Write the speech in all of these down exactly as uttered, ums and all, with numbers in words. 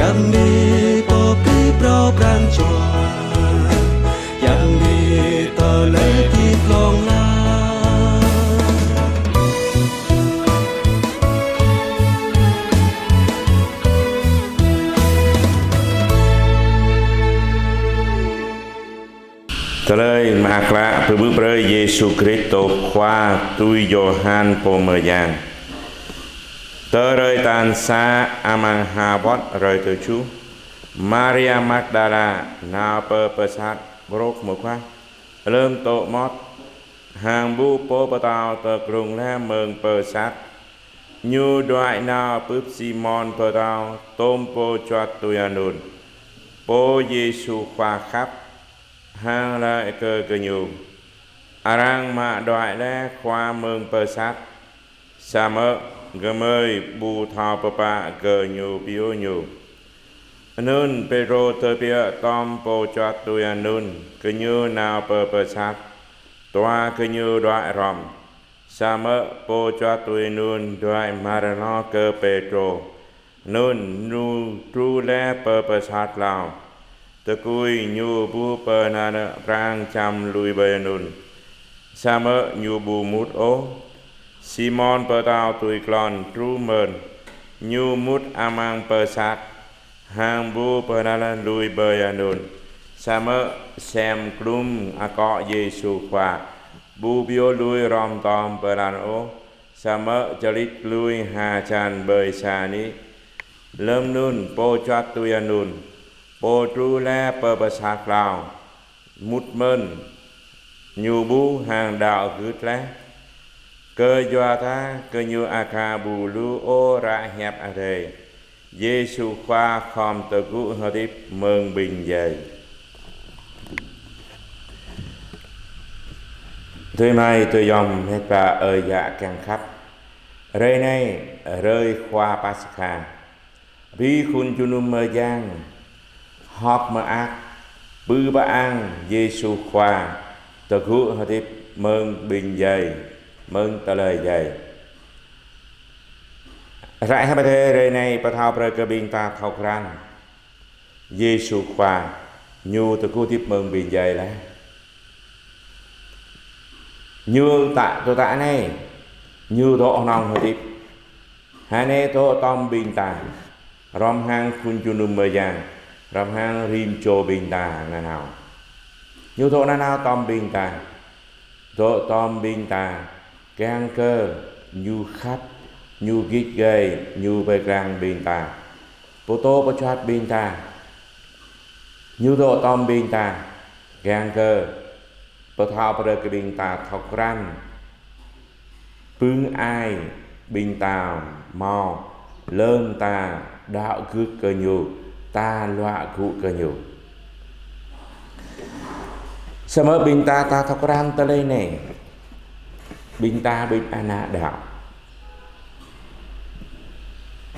Yang ni pô pơpŭ pran jua, yang ni tơlơi hơdip hlŏng lar. Tơlơi mơak klă pơpŭ brơi Yêsu Kristô Khua tui Yôhan Pô Mơyang. Tơ hrơi tal sa amăng ha wŏt hrơi tơjuh, Maria Magdala nao pơ pơsat brŏk mơguah, lơm dŏ mŏt, hăng ƀuh pô pơtao tơdrŭng laih mơ̆ng pơsat. Ñu đuaĭ nao bưp Simôn Pơtao tôm pô juăt tui anŭn, pô Yêsu Khua khăp, hăng laĭ kơ gơñu: Arăng mă đuaĭ laih Khua mơ̆ng pơsat, samơ̆ gơmơi ƀu thâo pơpă gơñu pioh Ñu. Anŭn Pêtrô tơbiă tôm pô juăt tui anŭn, gơñu nao pơ pơsat, dua gơñu đuaĭ hrŏm. Samơ̆ pô juăt tui anŭn đuaĭ hmar hloh kơ Pêtrô, anŭn ñu truh laih pơ pơsat hlâo. Tơkui ñu ƀuh pơanăn arăng čăm lui ƀơi anŭn, samơ̆ ñu ƀu mŭt ôh. Simôn Pơtao tui klon truh mơ̆n, ñu mŭt amăng pơsat, hăng ƀuh pơanăn lui ƀơi anŭn, samơ̆ sem klum akŏ Yêsu Khua, ƀu pioh lui hrŏm tôm pơanăn ôh, samơ̆ čơlit lui hơjăn ƀơi sa nik. Lơm anŭn pô juăt tui anŭn, pô truh laih pơ pơsat hlâo, mŭt mơ̆n, ñu ƀuh hăng đaŏ gưt laih. Kơyua dah gơñu aka ƀu lu ôh ră hiăp Adai, Yêsu Khua khŏm tơgŭ hơdip mơ̆ng ƀing djai. Adơi amai adơi ayŏng met wa ơi yă kiăng khăp. Hrơi anai, hrơi Khua Paskha. Abih khul jơnum mơyang hơ̆k mơak pơpŭ pơang Yêsu Khua tơgŭ hơdip mơ̆ng ƀing djai, mơ̆ng tơlơi djai. Ră hiăp Adai hrơi anai pơthâo brơi kơ ƀing ta thâo krăn Yêsu Khua, Ñu tơgŭ hơdip mơ̆ng ƀing djai laih. Ñu tă, tơ tă anai, Ñu dŏ hơnơ̆ng hơdip. Hơnai dŏ tôm ƀing ta, hrŏm hăng khul jơnum mơyang, hrŏm hăng rĭm čô ƀing ta nanao. Ñu dŏ nanao tôm ƀing ta, dŏ tôm ƀing ta, kiăng kơ Ñu khăp, Ñu git gai, Ñu pơkơnang ƀing ta, pơtô pơčuăt ƀing ta. Ñu dŏ tôm ƀing ta, kiăng kơ pơthâo brơi kơ ƀing ta thâo krăn pưng ai ƀing ta hmâo, lơm ta đaŏ gưt kơ Ñu, ta luă gŭ kơ Ñu. Samơ̆ ƀing ta, ta thâo krăn tơlơi anai, ƀing ta ƀing ană đaŏ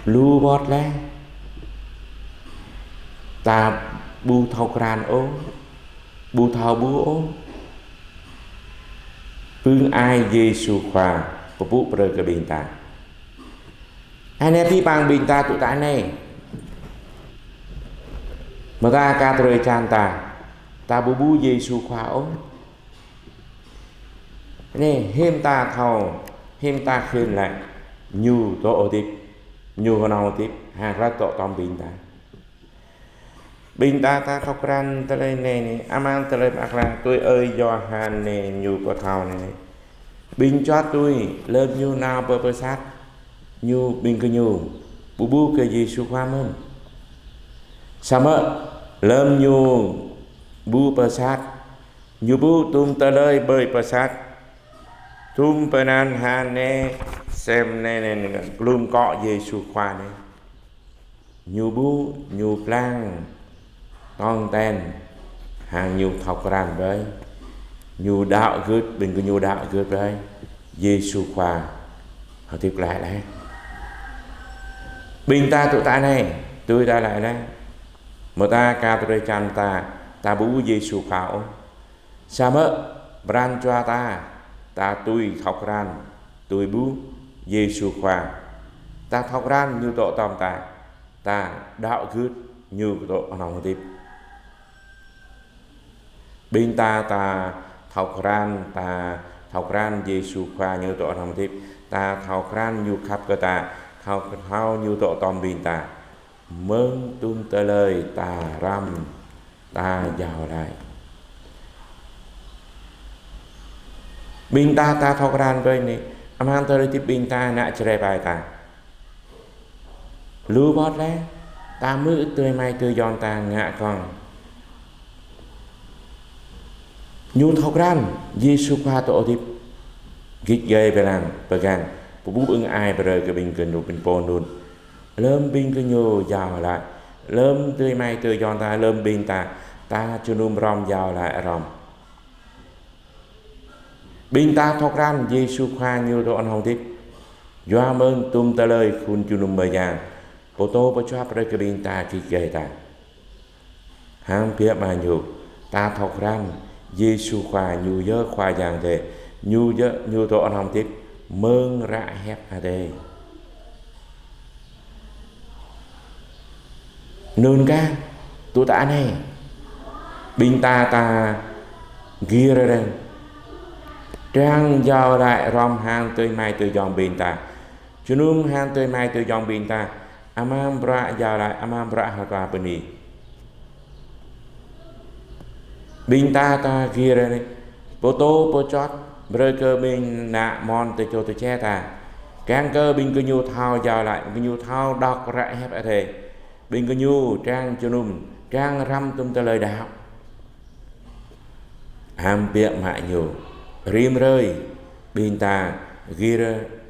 lu wơ̆t laih, ta ƀu thâo krăn ôh, ƀu thâo ƀuh ôh pưng ai Yêsu Khua pơpŭ brơi kơ ƀing ta. Anai pơpă ƀing ta tŭ tă anai, mơta ka trơi čan ta, ta ƀu ƀuh Yêsu Khua ôh. Anai, hiư̆m ta thâo, hiư̆m ta khĭn laĭ, Ñu dŏ hơdip, Ñu hơnơ̆ng hơdip, hăng ră dŏ tôm ƀing ta. Ƀing ta, ta thâo krăn tơlơi anai, amăng tơlơi mơak klă tui ơi Yôhan anai ñu pơthâo anai. Ƀing juăt tui, lơm ñu nao pơ pơsat, ñu ƀing gơñu ƀu ƀuh kơ Yêsu Khua mơ̆n. Samơ̆ lơm ñu ƀuh pơsat, ñu ƀuh tŭm tơlơi ƀơi pơsat, tŭm pơanăn hơnai sem anai, anai, anai, klum akŏ Yêsu Khua anai. Ñu ƀuh, ñu pơblang tong ten, hăng ñu thâo krăn brơi. Ñu đaŏ gưt, ƀing gơñu đaŏ gưt brơi. Yêsu Khua hơdip glaĭ laih. Ƀing ta tŭ tă anai, tui ta laĭ laih, mơta ka trơi čan ta, ta ƀu ƀuh Yêsu Khua ôh. Samơ̆ pran jua ta, ta tui thâo krăn, tui ƀuh Yêsu Khua. Ta thâo krăn Ñu dŏ tôm ta. ta đaŏ gưt ñu dŏ hơnơ̆ng hơdip. Ƀing ta, ta thâo krăn, ta thâo krăn Yêsu Khua ñu dŏ hơnơ̆ng hơdip, ta thâo krăn ñu khăp kơ ta, thâo, thâo ñu dŏ tom ƀing ta. Mơ̆ng tŭm tơlơi ta răm, ta jao laĭ. Ƀing ta, ta thâo krăn brơi anai, amăng tơlơi hơdip ƀing ta, ană Jrai ƀai ta. Lu bot lĕ, ta hmư̆ adơi amai adơi ayŏng ta ngă kơ̆ng. Ñu thâo krăn Yêsu Khua dŏ hơdip, git gai blang, pơgang, pơƀuh ưng ai brơi kơ ƀing gơñu, ƀing pô anŭn. Lơ̆m ƀing gơñu jao laĭ, lơ̆m adơi amai adơi ayŏng ta, lơ̆m ƀing ta, ta jơnum hrŏm jao laĭ hrŏm. Ƀing ta thâo krăn Yêsu Khua ñu dŏ hơnơ̆ng hơdip. Yua mơ̆ng tŭm tơlơi khul jơnum mơyang, pơtô pơčuăp brơi kơ ƀing ta git gai ta. Hăng biă mă ñu, ta thâo krăn Yêsu Khua ñu yơh Khua Yang Adai, ñu yơh, ñu dŏ hơnơ̆ng hơdip mơ̆ng ră hiăp Adai. Anŭn kah, tŭ ta anai, ƀing ta, ta gir reng, triăng jao laĭ hrŏm hăng adơi amai adơi ayŏng ƀing ta. Jơnum hăng adơi amai adơi ayŏng ƀing ta, amăng bruă jao laĭ, amăng bruă hơtua bơni. Ƀing ta, ta gir reng, pơtô pơčuăp brơi kơ ƀing ană amôn tơčô tơčĕ ta. Kiăng kơ ƀing gơñu thâo jao laĭ, gơñu thâo đŏk ră hiăp Adai. Ƀing gơñu triăng jơnum, triăng răm tŭm tơlơi đaŏ. Hăng biă mă ñu, rĭm hrơi, ƀing ta gir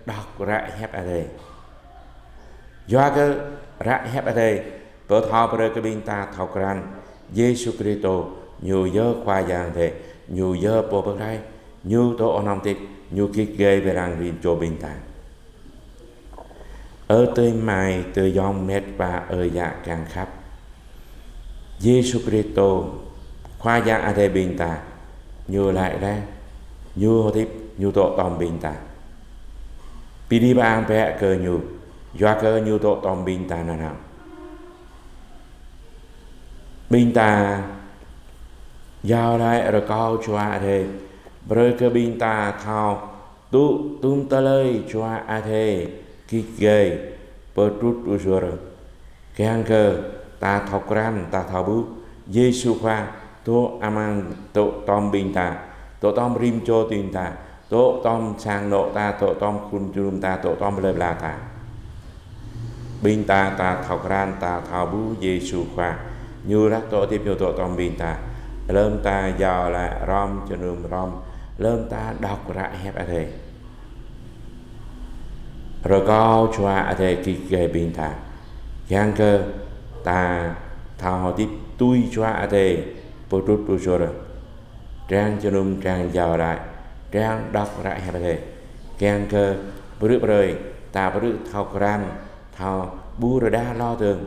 đŏk ră hiăp Adai. Yua kơ ră hiăp Adai, pơthâo brơi kơ ƀing ta thâo krăn Yêsu Kristô, ñu yơh Khua Yang Adai, ñu yơh Pô Pơklaih, ñu dŏ hơnơ̆ng hơdip, ñu git gai blang rĭm čô ƀing ta. Ơ adơi amai adơi ayŏng met wa ơi yă kiăng khăp. Yêsu Kristô, Khua Yang Adai ƀing ta, ñu laĭ laih, ñu hơdip, ñu dŏ tom ƀing ta. Bơni bơang bĕ kơ ñu, yua kơ ñu dŏ tom ƀing ta nanao. Ƀing ta jao laĭ rơkâo Jua Adai, brơi kơ ƀing ta thâo tŭ tŭm tơlơi Jua Adai git gai pơtrut pơsur. Kiăng kơ ta thâo krăn, ta thâo ƀuh Yêsu Khua dŏ amăng, dŏ tom ƀing ta, dŏ tom rĭm čô ƀing ta, dŏ tom sang anŏ ta, dŏ tom khul jơnum ta, dŏ tom plơi pla ta. Ƀing ta, ta thâo krăn, ta thâo ƀuh Yêsu Khua ñu ră dŏ hơdip, ñu dŏ tom ƀing ta. Lơ̆m ta jao laĭ hrŏm, jơnum hrŏm, lơ̆m ta đŏk ră hiăp Adai. Rơkâo Jua Adai git gai ƀing ta. Kiăng kơ ta thâo hơdip tui Jua Adai pơtrut pơsur. Triăng jơnum, triăng jao laĭ, triăng đŏk ră hiăp Adai. Kiăng kơ brư̆ brơi, ta brư̆ thâo krăn, thâo ƀuh rơđah hloh dơ̆ng.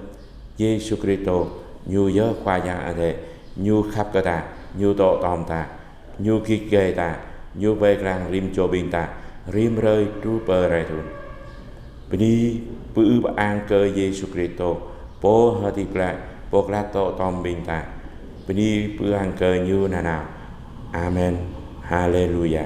Yêsu Kristô, ñu yơh Khua Yang Adai, ñu khăp kơ ta, ñu dŏ tom ta, ñu git gai ta, ñu ƀai klang rĭm čô ƀing ta, rĭm hrơi truh pơ rai thŭn. Bơni pơư pơang kơ Yêsu Kristô, Pô hơdip glaĭ, Pô glaĭ dŏ tom ƀing ta. Bơni pơư pơang kơ ñu nanao. Amen. Haleluya.